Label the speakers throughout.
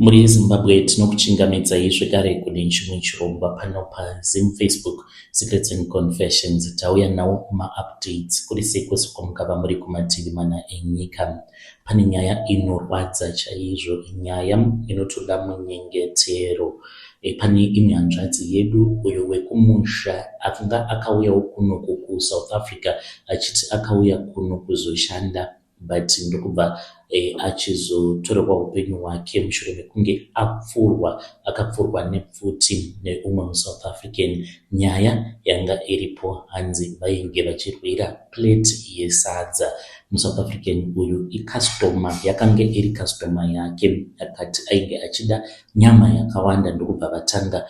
Speaker 1: Mhuri yeZimbabwe, tinokuchingamidzai zvekare kune chimwe chirongwa pano paZim Facebook Secrets and Confessions. Tauya nawo maupdates kuri sei kwose kwamungava muri kumativi mana enyika. Pane nyaya inorwadza chaizvo, nyaya inotoda munyengetero. Pane imwe hanzvadzi yedu uyo wekumusha anga akauyawo kunoku kuSouth Africa achiti akauya kuno kuzoshanda, but ndokubva achizotorerwa upenyu hwake mushure mekunge apfurwa, akapfurwa nepfuti neumwe muSouth African. Nyaya yanga iripo, hanzi vainge vachirwira plate yesadza. MuSouth African uyu icustomer, yakange iri customer yake, akati ainge achida nyama yakawanda, ndokubva vatanga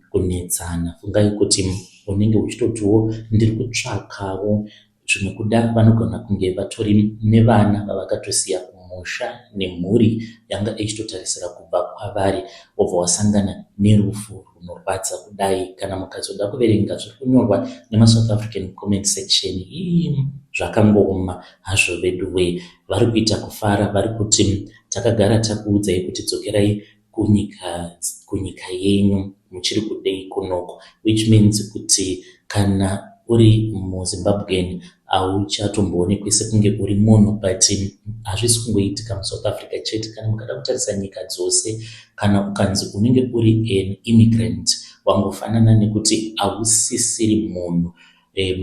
Speaker 1: kunetsana. Fungai kuti unenge uchitotiwo ndiri kutsvakawo zvimwe, kuda vanogona kunge vatori nevana vavakatosiya kumusha nemhuri yanga ichitotarisira kubva kwavari, wobva wasangana nerufu runorwadza kudai. Kana mukazoda kuverenga zviri kunyorwa nemaSouth African comment section, ii zvakangooma hazvo vedu wee. Vari kuita kufara, vari kuti takagara takuudzai kuti dzokerai kunyika yenyu, muchiri kudei kunoko? Which means kuti kana uri muZimbabwean hauchatomboonekwi sekunge uri munhu. But hazvisi kungoitika muSouth Africa chete. Kana mukada kutarisa nyika dzose, kana ukanzi unenge uri an immigrant, wangofanana nekuti hausisiri munhu.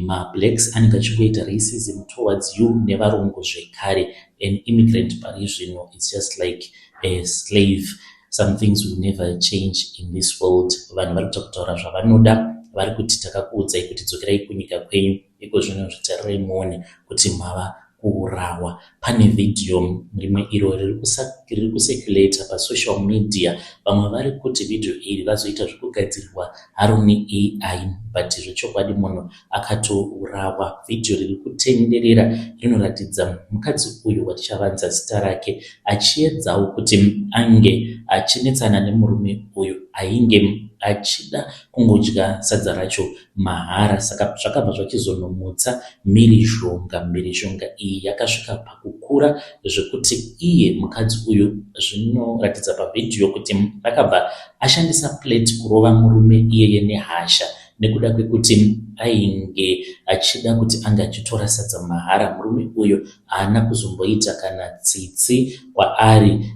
Speaker 1: MaBlacks anenge achingoita racism towards you, nevarungu zvekare. An immigrant pari zvino, it's just like a slave. Some things will never change in this world. Vanhu vari kuita kutaura zvavanoda, vari kuti takakuudzai kuti dzokerai kunyika kwenyu, iko zvino zvitarirai muone kuti mava kuurawa. Pane vhidhiyo rimwe iro riri kucirculata pasocial media. Vamwe vari kuti vhidhiyo iri razoita zvekugadzirwa haro neAI, but zvechokwadi munhu akatourawa. Vhidhiyo riri kutenderera rinoratidza mukadzi uyu watichavanza zita rake achiedzawo kuti ange achinetsana nemurume uyu ainge achida kungodya sadza racho mahara. Saka zvakabva zvachizonomutsa mhirizhonga. Mhirizhonga iyi yakasvika pakukura zvekuti iye mukadzi uyu, zvinoratidza pavhidhiyo kuti akabva ashandisa plate kurova murume iyeye nehasha, nekuda kwekuti ainge achida kuti ange achitora sadza mahara. Murume uyu haana kuzomboita kana tsitsi kwaari.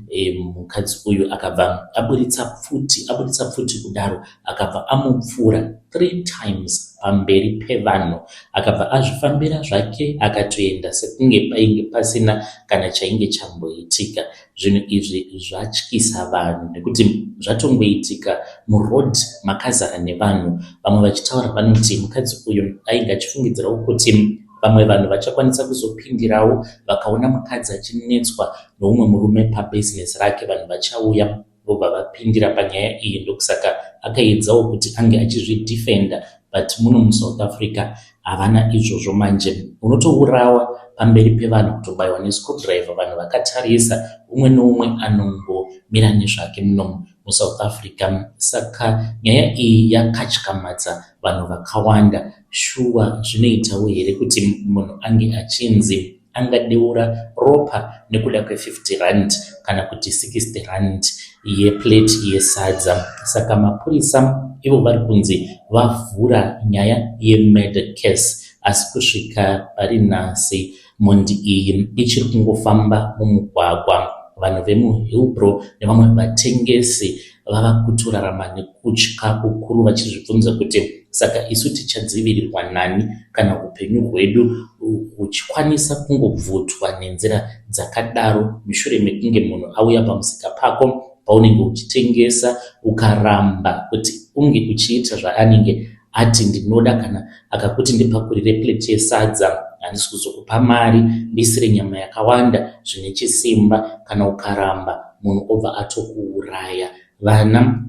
Speaker 1: Mukadzi uyu akabva aburitsa pfuti. Aburitsa pfuti kudaro, akabva amupfura three times pamberi pevanhu, akabva azvifambira zvake, akatoenda sekunge painge pasina kana chainge chamboitika. Zvinhu izvi zvatyisa vanhu nekuti zvatongoitika muroad makazara nevanhu. Vamwe vachitaura vanoti mukadzi uyu ainge achifungidzirawo kuti vamwe vanhu vachakwanisa kuzopindirawo, vakaona mukadzi achinetswa noumwe murume pabhizinesi rake, vanhu vachauya vobva vapindira panyaya iyi, ndokusaka akaedzawo kuti ange achizvidefenda. But muno muSouth Africa havana izvozvo manje, unotourawa pamberi pevanhu, kutobayiwa nescrewdriver vanhu vakatarisa. Umwe neumwe anongomira nezvake muno muSouth Africa. Saka nyaya iyi yakatyamadza vanhu vakawanda. Shuwa, zvinoitawo here kuti munhu ange achinzi angadeura ropa nekuda kwe50 rand kana kuti 60 rand yeplate yesadza? Saka mapurisa ivo vari kunzi vavhura nyaya yemurder case, asi kusvika pari nhasi mhondi iyi ichiri kungofamba mumugwagwa. Vanhu vemuHillbrow nevamwe vatengesi vava kutorarama nekutya kukuru, vachizvibvunza kuti saka isu tichadzivirirwa nani kana upenyu hwedu huchikwanisa kungobvutwa nenzira dzakadaro, mushure mekunge munhu auya pamusika pako paunenge uchitengesa, ukaramba kuti unge uchiita zvaanenge ati ndinoda. Kana akakuti ndipakurire plate yesadza, handisi kuzokupa mari, ndisire nyama yakawanda zvine chisimba, kana ukaramba, munhu obva atokuuraya. Vana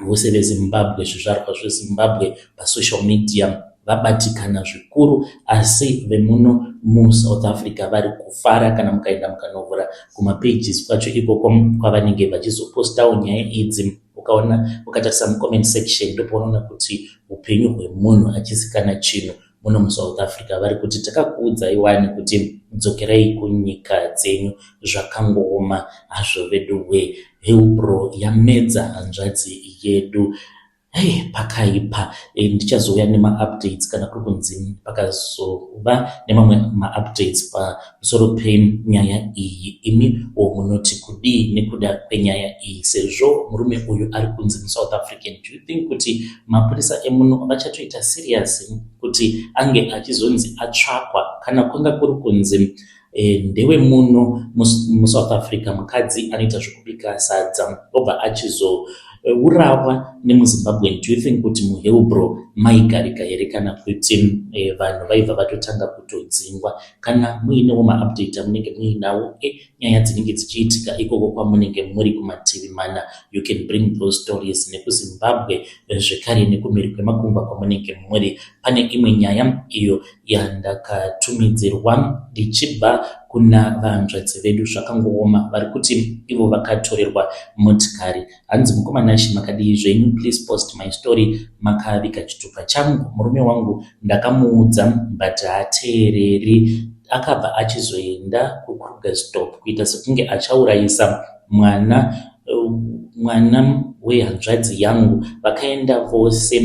Speaker 1: vose veZimbabwe, zvizvarwa zveZimbabwe pasocial media vabatikana zvikuru, asi vemuno muSouth Africa vari kufara. Kana mukaenda mukanovhura kumapages kwacho ikoko kwavanenge vachizopostawo nyaya idzi, ukaona, ukatarisa mucomment section, ndopaunoona kuti upenyu hwemunhu hachisi kana chinhu muno muSouth Africa. Vari kuti takakuudzai wani kuti dzokerai kunyika dzenyu. Zvakangooma hazvo vedu wee. Hillbrow yamedza hanzvadzi yedu. Hey, pakaipa. Ndichazouya nemaupdates kana kuri kunzi pakazova nemamwe maupdates pamusoro penyaya iyi. Imi wo munoti kudii nekuda kwenyaya iyi, sezvo murume uyu ari kunzi muSouth African? Do you think kuti mapurisa emuno vachatoita serious kuti ange achizonzi atsvakwa, kana kwanga kuri kunzi ndewemuno muSouth Africa, mukadzi anoita zvekubika sadza obva achizourawa nemuZimbabwean? Do you think kuti muHillbrow maigarika here, kana kuti vanhu vaibva vatotanga kutodzingwa? Kana muinewo maupdate amunenge muinawo enyaya dzinenge dzichiitika ikoko kwamunenge muri kumativi mana, you can bring those stories nekuZimbabwe zvekare nekumhiri kwemakungwa kwamunenge muri. Pane imwe nyaya iyo yandakatumidzirwa ndichibva kuna vahanzvadzi vedu. Zvakangooma, vari kuti ivo vakatorerwa motikari. Hanzi, "Mukoma Nashe, makadii zvenyu? Please post my story. Makaviga chitupa changu. Murume wangu ndakamuudza but haateereri. Akabva achizoenda kuKrugersdorp kuita sekunge achaurayisa mwana wehanzvadzi yangu. Vakaenda vose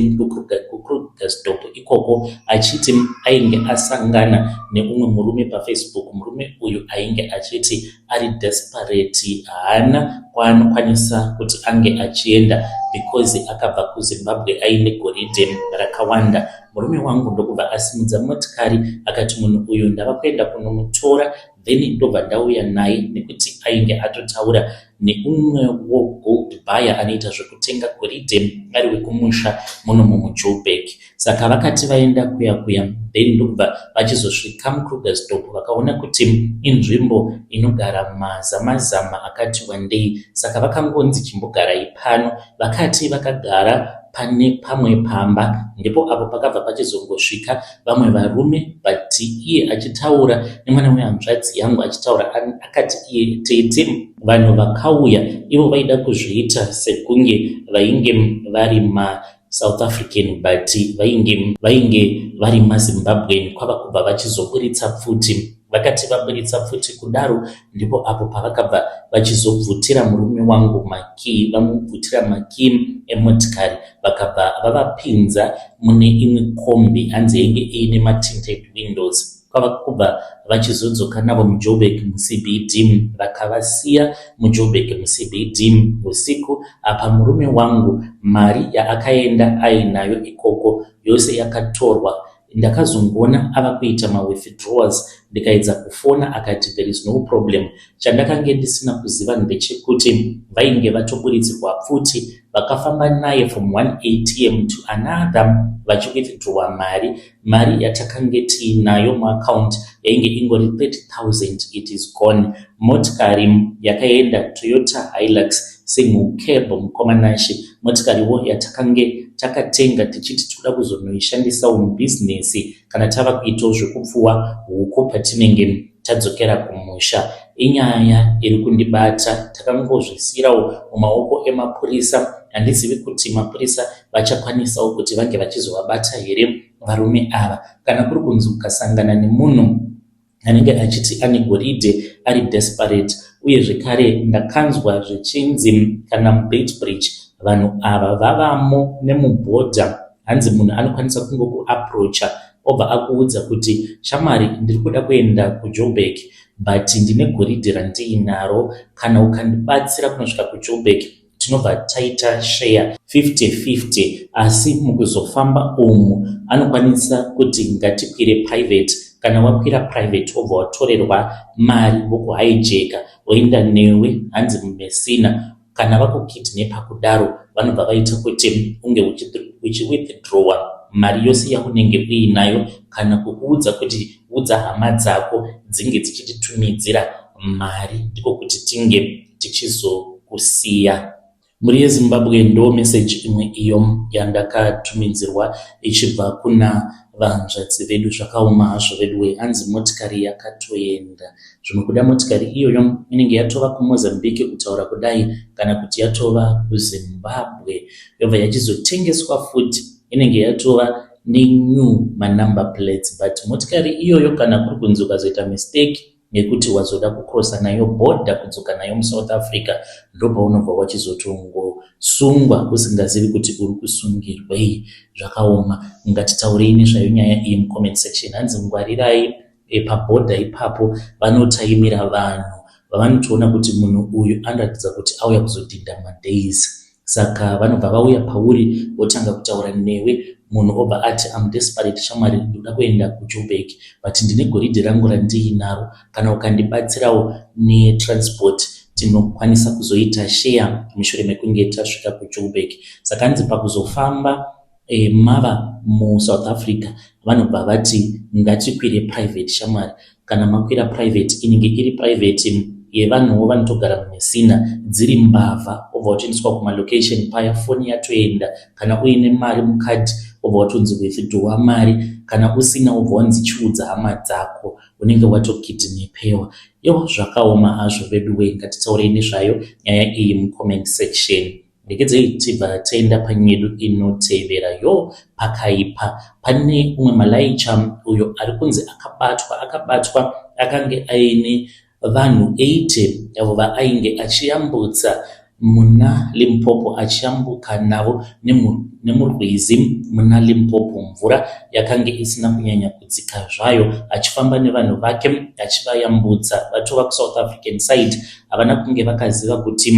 Speaker 1: kuKrugersdorp ikoko, achiti ainge asangana neumwe murume paFacebook. Murume uyu ainge achiti ari desperate, haana kwaanokwanisa kuti ange achienda because akabva kuZimbabwe aine goridhe rakawanda. Murume wangu ndokubva asimudza motikari akati munhu uyu ndava kuenda kunomutora, then ndobva ndauya naye, nekuti ainge atotaura neumwewo gold buyer anoita zvekutenga goridhe ari wekumusha muno mumuJoburg. Saka vakati vaenda kuya kuya, then ndokubva vachizosvika muKrugersdorp, vakaona kuti inzvimbo inogara mazamazama akati wandei, saka vakangonzi chimbogarai pano. Vakati vakagara pane pamwe pamba, ndipo apo pakabva pachizongosvika vamwe varume, but iye achitaura nemwana wehanzvadzi yangu, achitaura akati iye, 'Tete, vanhu vakauya ivo vaida kuzviita sekunge vainge vari maSouth African, but vainge vari maZimbabwean. Kwava kubva vachizoburitsa pfuti. Vakati vaburitsa pfuti kudaro, ndipo apo pavakabva vachizobvutira murume wangu makii. Vamubvutira makii emotikari, vakabva vavapinza mune imwe kombi, hanzi yainge iine matinted windows. Kwava kubva vachizodzoka navo muJoburg muCBD, vakavasiya muJoburg muCBD usiku. Apa murume wangu mari yaakaenda ainayo ikoko yose yakatorwa. Ndakazongoona ava kuita mawithdrawals, ndikaedza kufona, akati there is no problem. Chandakange ndisina kuziva ndechekuti vainge vatoburitsirwa pfuti, vakafamba naye from one ATM to another vachiwithdrawa mari. Mari yatakange tiinayo muaccount yainge ingori 30,000, it is gone. Motikari yakaenda, Toyota Hilux single cab. Mukoma Nashe, motikariwo yatakange takatenga tichiti toda kuzonoishandisawo mubhizinesi kana tava kuitawo zvekupfuwa huku patinenge tadzokera kumusha. Inyaya iri kundibata. Takangozvisiyirawo mumaoko emapurisa. Handizivi kuti mapurisa vachakwanisawo kuti vange vachizovabata here varume ava. Kana kuri kunzi ukasangana nemunhu anenge achiti ane goridhe, ari desperate, uye zvekare ndakanzwa zvichinzi kana muBeitbridge vanhu ava vavamo nemubhodha. Hanzi munhu anokwanisa kungokuapproacha, obva akuudza kuti, 'Shamwari, ndiri kuda kuenda kuJoburg, but ndine goridhe randiinaro. Kana ukandibatsira kunosvika kuJoburg, tinobva taita share 50-50.' Asi mukuzofamba umu anokwanisa kuti ngatikwire private. Kana wakwira private, wobva watorerwa mari, vokuhijacka, voenda newe, hanzi muMessina. Kana vakukidnapa kudaro, vanobva vaita kuti unge uchiwithdrawa mari yose yaunenge uinayo, kana kukuudza kuti udza hama dzako dzinge dzichititumidzira mari, ndiko kuti tinge tichizokusiya." Mhuri yeZimbabwe, ndo meseji imwe iyo yandakatumidzirwa ichibva kuna vahanzvadzi vedu. Zvakaoma hazvo veduwe. Hanzi motikari yakatoenda. Zvimwe kuda motikari iyoyo inenge yatova kuMozambique kutaura kudai, kana kuti yatova kuZimbabwe, yobva yachizotengeswa futi, inenge yatova nenew manumber plates. But motikari iyoyo, kana kuri kunzi ukazoita mistake yekuti wazoda kucrossa nayo bhodha kudzoka nayo muSouth Africa, ndopaunobva wachizotongosungwa usingazivi kuti uri kusungirwei. Zvakaoma. Ngatitaurei nezvayo nyaya iyi mucomment section. Hanzi ngwarirai pabhodha ipapo, vanotaimira vanhu vavanotoona kuti munhu uyu anoratidza kuti auya kuzodhinda madays. Saka vanobva vauya pauri votanga kutaura newe. Munhu obva ati, "Am desperate shamwari, ndoda kuenda kuJoburg, but ndine goridhe rangu randiinaro. Kana ukandibatsirawo netransport, tinokwanisa kuzoita share mushure mekunge tasvika kuJoburg." Saka hanzi pakuzofamba mava muSouth Africa, vanobva vati, "Ngatikwire private shamwari." Kana makwira private, inenge iri private yevanhuwo vanotogara muMessina, dziri mbavha. Obva watoendeswa kumalocation paya, foni yatoenda. Kana uine mari mukadhi, wobva watonzi withdrawa mari. Kana usina, wobva wanzi chiudza hama dzako. Unenge watokidnapewa. Yo, zvakaoma hazvo veduwe. Ngatitaurei nezvayo nyaya iyi mucomment section. Regedzei tibva taenda panyedu inotevera. Yo, pakaipa. Pane umwe malaicha uyo ari kunzi akabatwa akange aine vanhu 80 avo vaainge achiyambutsa muna Limpopo, achiyambuka navo nemurwizi muna Limpopo. Mvura yakange isina kunyanya kudzika zvayo, achifamba nevanhu vake achivayambutsa. Vatova kuSouth African side, havana kunge vakaziva kuti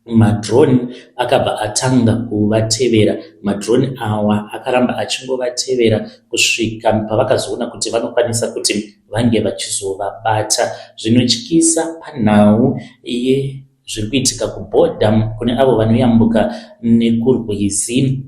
Speaker 1: madrone akabva atanga kuvatevera. Madrone awa akaramba achingovatevera kusvika pavakazoona kuti vanokwanisa kuti vange vachizovabata. Zvinotyisa panhau yezviri kuitika kubhodha kune avo vanoyambuka nekurwizi,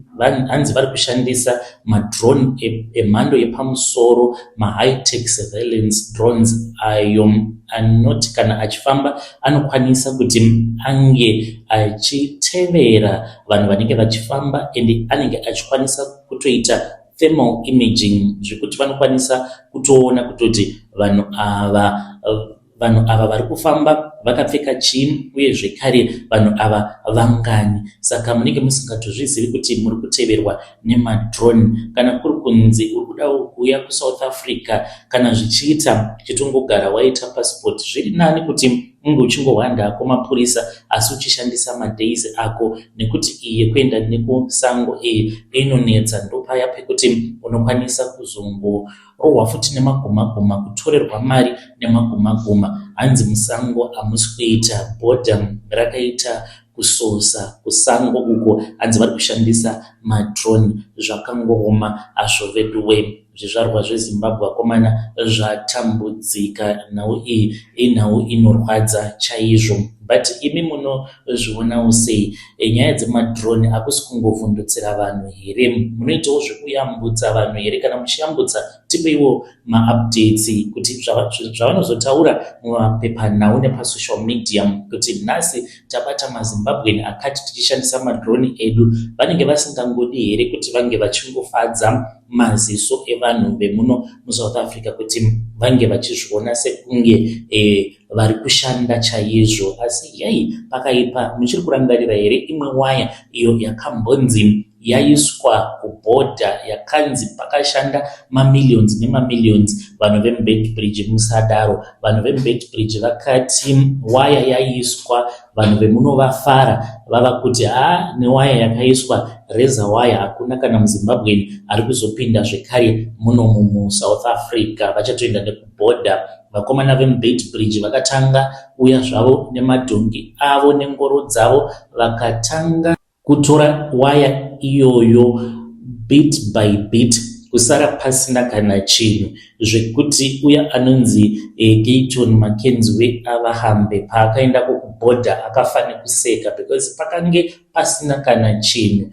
Speaker 1: hanzi vari kushandisa madrone emhando yepamusoro, mahigh tech surveillance drones, ayo anoti kana achifamba anokwanisa kuti ange achitevera vanhu vanenge vachifamba, ende anenge achikwanisa kutoita thermal imaging, zvekuti vanokwanisa kutoona kutoti vanhu ava vari kufamba vakapfeka chii, uye zvekare vanhu ava vangani. Saka munenge musingatozvizivi kuti muri kuteverwa nemadrone. Kana kuri kunzi uri kuda kuuya kuSouth Africa, kana zvichiita chitongogara waita passport. Zviri nani kuti unge uchingohwandako mapurisa asi uchishandisa madays ako, nekuti iyi yekuenda nekusango iyi inonetsa. Ndopaya pekuti unokwanisa kuzongorohwa futi nemagumaguma, kutorerwa mari nemagumaguma. Hanzi musango hamusi kuita, bhodha rakaita kusosa kusango uko. Hanzi vari kushandisa madrone. Zvakangooma hazvo veduwe. Zvizvarwa zveZimbabwe, vakomana, zvatambudzika. Nhau iyi inhau inorwadza chaizvo, but imi munozvionawo sei? Nyaya dzemadrone hakusi kungovhundutsira vanhu here? Munoitawo zvekuyambutsa vanhu here? Kana muchiyambutsa, tipeiwo maupdates kuti zvavanozotaura mumapepanhau nepasocial media kuti nhasi tabata maZimbabwean akati tichishandisa madrone edu, vanenge vasingangodi here kuti vange vachingofadza maziso evanhu vemuno muSouth Africa, kuti vange vachizviona sekunge vari kushanda chaizvo? Asi yai, pakaipa. Muchiri kurangarira here imwe waya iyo yakambonzi yaiswa kubhodha, yakanzi pakashanda mamillions nemamillions? Vanhu vemuBeitbridge, musadaro. Vanhu vemuBeitbridge vakati waya yaiswa, vanhu vemuno vafara, vava kuti haa, newaya yakaiswa, razor wire, hakuna kana muZimbabwean ari kuzopinda zvekare munomu muSouth Africa, vachatoenda nekubhodha. Vakomana vemuBeitbridge vakatanga uya zvavo nemadhongi avo nengoro dzavo, vakatanga kutora waya iyoyo bit by bit, kusara pasina kana chinhu, zvekuti uya anonzi Gayton McKenzie weAvahambe paakaenda kukubhodha akafa nekuseka, because pakange pasina kana chinhu.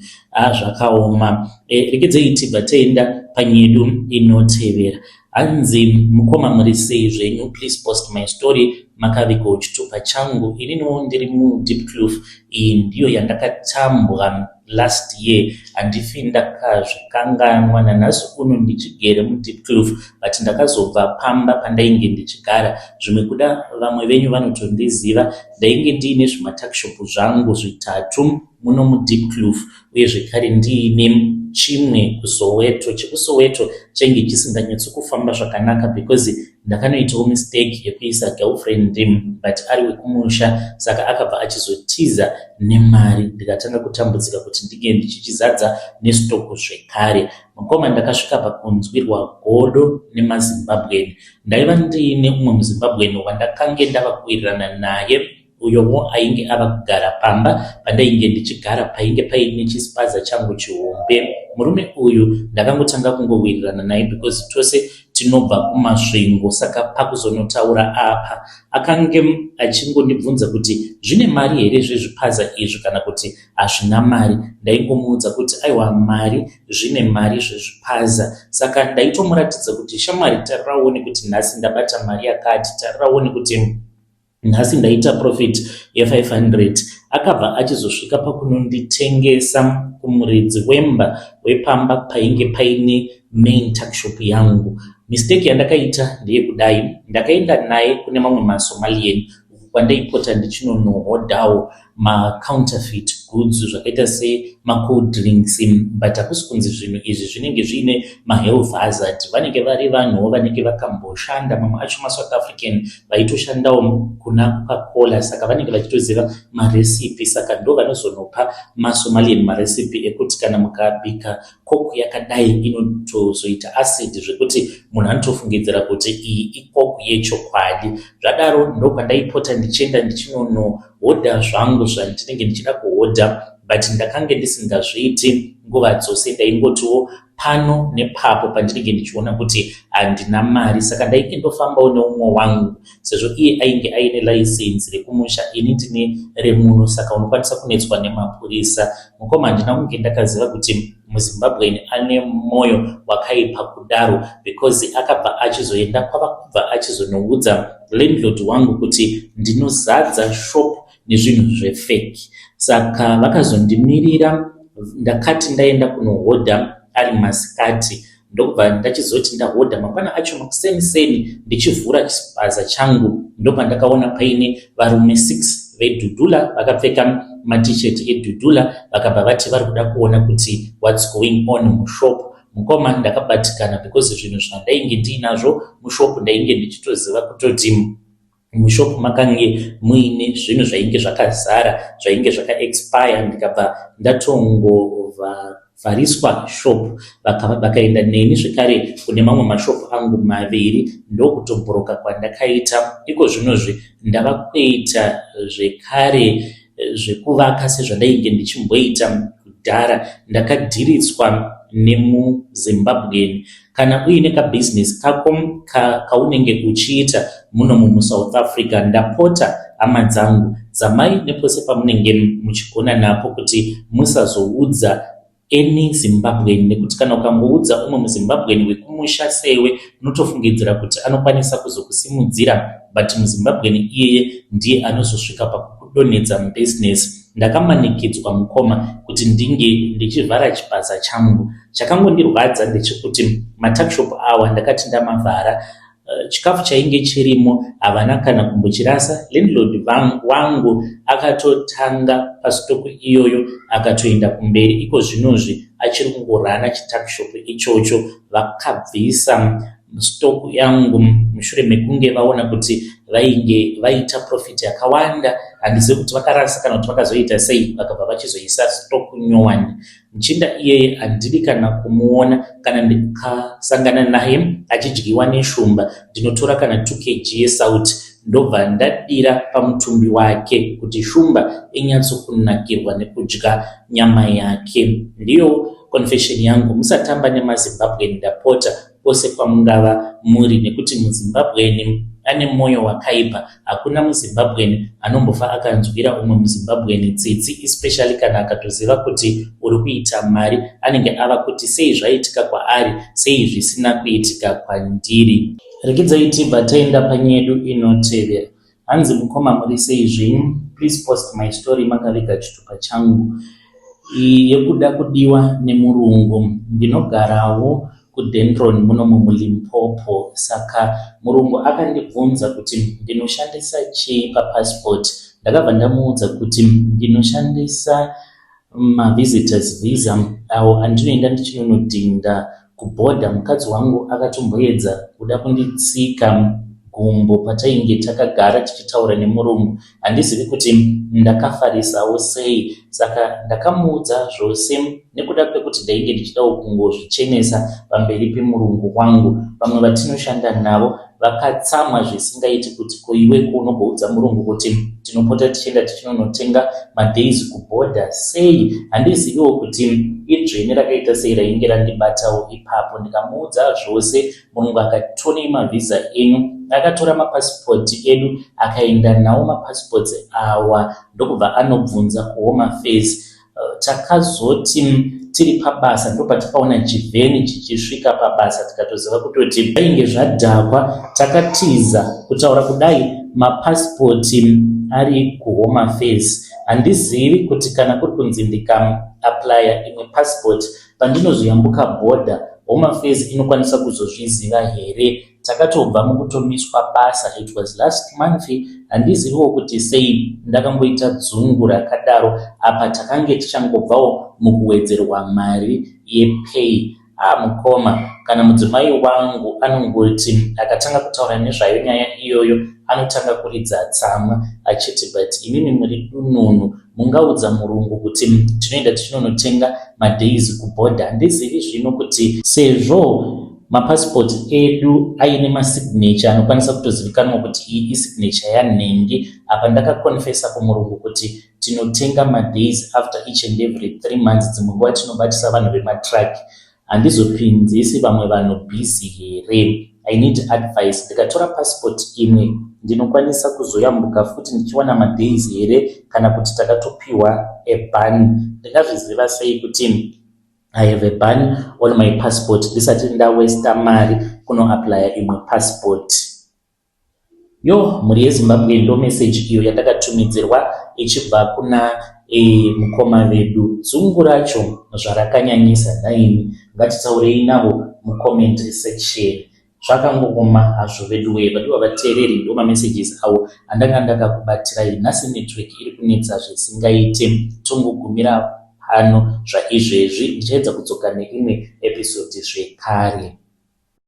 Speaker 1: Zvakaoma. Regedzei tibva taenda panyedu inotevera. Hanzi, "Mukoma, muri sei zvenyu? Please post my story. Makavigawo chitupa changu. Ininiwo ndiri muDiepkloof. Iyi ndiyo yandakatambwa last year, handifi ndakazvikanganwa. Nanhasi uno ndichigere muDiepkloof, but ndakazobva pamba pandainge ndichigara. Zvimwe kuda vamwe venyu vanotondiziva. Ndainge ndiine zvimatuckshop zvangu zvitatu muno muDiepkloof, uye zvekare ndiine chimwe kuSoweto. ChekuSoweto chainge chisinganyatsi kufamba zvakanaka because Ndakanoitawo mistake yekuisa girlfriend but ari wekumusha, saka akabva achizotiza nemari, ndikatanga kutambudzika kuti ndinge ndichichizadza nestock zvekare. Mukoma, ndakasvika pakunzwirwa godo nemaZimbabwean. Ndaiva ndiine umwe muZimbabwean wandakange ndava kuwirirana naye, uyowo ainge ava kugara pamba pandainge ndichigara painge paine chispaza changu chihombe. Murume uyu ndakangotanga kungowirirana naye because tose tinobva kuMasvingo, saka pakuzonotaura apa akange achingondibvunza kuti zvine mari here zvezvipaza izvi kana kuti hazvina mari. Ndaingomuudza kuti aiwa, mari zvine mari zvezvipaza. Saka ndaitomuratidza kuti shamwari, tarira uone kuti nhasi ndabata mari yakati, tarira uone kuti nhasi ndaita profit ye500. Akabva achizosvika pakunonditengesa kumuridzi wemba wepamba painge paine main tuckshop yangu. Mistake yandakaita ndeyekudai: ndakaenda naye kune mamwe maSomalian uku kwandaipota ndichinonohodhawo macounterfeit goods zvakaita semacold drinks, but hakusi kunzi zvinhu izvi zvinenge zviine mahealth hazard. Vanenge vari vanhuwo vanenge vakamboshanda, mamwe acho maSouth African vaitoshandawo kuna Coca-Cola, saka vanenge vachitoziva marecipe, saka ndo vanozonopa maSomalian marecipe ekuti kana mukabika Coke yakadai inotozoita acid zvekuti munhu anotofungidzira kuti iyi iCoke yechokwadi. Zvadaro, ndokwandaipota ndichienda ndichinonohodha zvangu zvandinenge ndichida kuhodha, but ndakange ndisingazviiti nguva dzose. Ndaingotiwo pano nepapo pandinenge ndichiona kuti handina mari. Saka ndainge ndofambawo neumwe wangu, sezvo iye ainge aine license rekumusha, ini ndine remuno, saka unokwanisa kunetswa nemapurisa. Mukoma, handina kunge ndakaziva kuti muZimbabwean ane mwoyo wakaipa kudaro, because akabva achizoenda kwava kubva achizonoudza landlord wangu kuti ndinozadza shop nezvinhu zvefake. Saka vakazondimirira. Ndakati ndaenda kunohodha ari masikati, ndokubva ndachizoti ndahodha mangwana acho makuseni-seni, ndichivhura chispaza changu, ndopandakaona paine varume 6 vedhudhula vakapfeka maT-shirt edhudhula. Vakabva vati vari kuda kuona kuti what's going on mushop. Mukoma, ndakabatikana because zvinhu zvandainge ndiinazvo mushop, ndainge ndichitoziva kutoti mushop makange muine zvinhu zvainge zvakazara zvainge zvakaexpire. Ndikabva ndatongovhariswa shop. Vakaenda neni zvekare kune mamwe mashop angu maviri, ndokutobhuroka kwandakaita. Iko zvinozvi ndava kuita zvekare zvekuvaka sezvandainge ndichimboita kudhara. Ndakadhiritswa nemuZimbabwean. Kana uine kabhizinesi kako kaunenge uchiita muno muSouth Africa, ndapota hama dzangu, zamai nepose pamunenge muchigona napo kuti musazoudza any Zimbabwean, nekuti kana ukangoudza umwe muZimbabwean wekumusha sewe, unotofungidzira kuti anokwanisa kuzokusimudzira, but muZimbabwean iyeye ndiye anozosvika pakukudonhedza mubhizinesi. Ndakamanikidzwa, mukoma, kuti ndinge ndichivhara chipaza changu. Chakangondirwadza ndechekuti matuckshop awa ndakati ndamavhara, chikafu chainge chirimo havana kana kumbochirasa. Landlord wangu akatotanga pastock iyoyo akatoenda kumberi. Iko zvinozvi achiri kungorana chituckshop ichocho. Vakabvisa stock yangu mushure mekunge vaona kuti vainge vaita profit yakawanda. Handizivi kuti vakarasa kana kuti vakazoita sei, vakabva vachizoisa stock nyowani. Muchinda iyeye handidi kana kumuona. Kana ndikasangana naye achidyiwa neshumba, ndinotora kana 2 kg yesauti, ndobva ndadira pamutumbi wake kuti shumba inyatsokunakirwa nekudya nyama yake. Ndiyo confession yangu. Musatamba nemaZimbabwean, ndapota, kwose kwamungava muri, nekuti muZimbabwean ane mwoyo wakaipa. Hakuna muZimbabwean anombofa akanzwira umwe muZimbabwean tsitsi, especially kana akatoziva kuti uri kuita mari. Anenge ava kuti sei zvaitika kwaari, sei zvisina kuitika kwandiri? Regedzai tibva taenda panyedu inotevera. Hanzi, "Mukoma, muri sei zvenyu? Please post my story makaviga chitupa changu yekuda kudiwa nemurungu. Ndinogarawo kuDendron munomu muLimpopo. Saka murungu akandibvunza kuti ndinoshandisa chii papassport. Ndakabva ndamuudza kuti ndinoshandisa mavisitors visa awo andinoenda ndichinonodhinda. Kubhodha mukadzi wangu akatomboedza kuda kunditsika gumbo patainge takagara tichitaura nemurungu. Handizivi kuti ndakafarisawo sei saka ndakamuudza zvose nekuda kwekuti ndainge ndichidawo kungozvichenesa pamberi pemurungu wangu. Vamwe vatinoshanda navo vakatsamwa zvisingaiti kuti ko iwe ko unogoudza murungu kuti tinopota tichienda tichinonotenga madays kubhodha sei? Handiziviwo kuti idzvene rakaita sei rainge randibatawo ipapo ndikamuudza zvose. Murungu akati tonei mavhiza enyu. Akatora mapasipoti edu akaenda nawo mapassports awa ndokubva anobvunza kuHome Affairs. Takazoti tiri pabasa ndopatakaona chivheni chichisvika pabasa tikatoziva kutoti zvainge zvadhakwa. Takatiza kutaura kudai mapasipoti ari kuHome Affairs. Handizivi kuti kana kuri kunzi ndikaapplya imwe passport pandinozoyambuka bhodha Home Affairs inokwanisa kuzozviziva here? Takatobva mukutomiswa basa it was last month handiziviwo kuti sei ndakangoita dzungu rakadaro apa takange tichangobvawo mukuwedzerwa mari yepay. Ah mukoma kana mudzimai wangu anongoti akatanga kutaura nezvayo nyaya iyoyo anotanga kuridza tsamwa achiti but imimi muri dununu mungaudza murungu kuti tinoenda tichinonotenga madays kubhodha. Handizivi zvino kuti sezvo mapasipoti edu aine masignature anokwanisa kutozivikanwa kuti iyi isignature yanhingi apa ndakakonfesa kumurungu kuti tinotenga madays after each and every 3 months dzimwe nguva tinobatisa vanhu vematruck handizopinzisi vamwe vanhu busy here? I need advice. Ndikatora passport imwe ndinokwanisa kuzoyambuka futi ndichiwana madays here kana kuti takatopiwa a ban? Ndingazviziva sei kuti I have a ban on my passport ndisati ndawesta mari kunoaplya imwe passport? Yo mhuri yeZimbabwe ndo message iyo yandakatumidzirwa ichibva kuna mukoma vedu. Dzungu racho zvarakanyanyisa nhaimi, ngatitaurei navo mucomment section. Zvakangooma hazvo veduwee. Vadiwa vateereri ndo mamessages awo andanga ndakakubatirai nhasi. Network iri kunetsa zvisingaite, tongogumira pano zvaizvezvi. Ndichaedza kudzoka neimwe episode zvekare.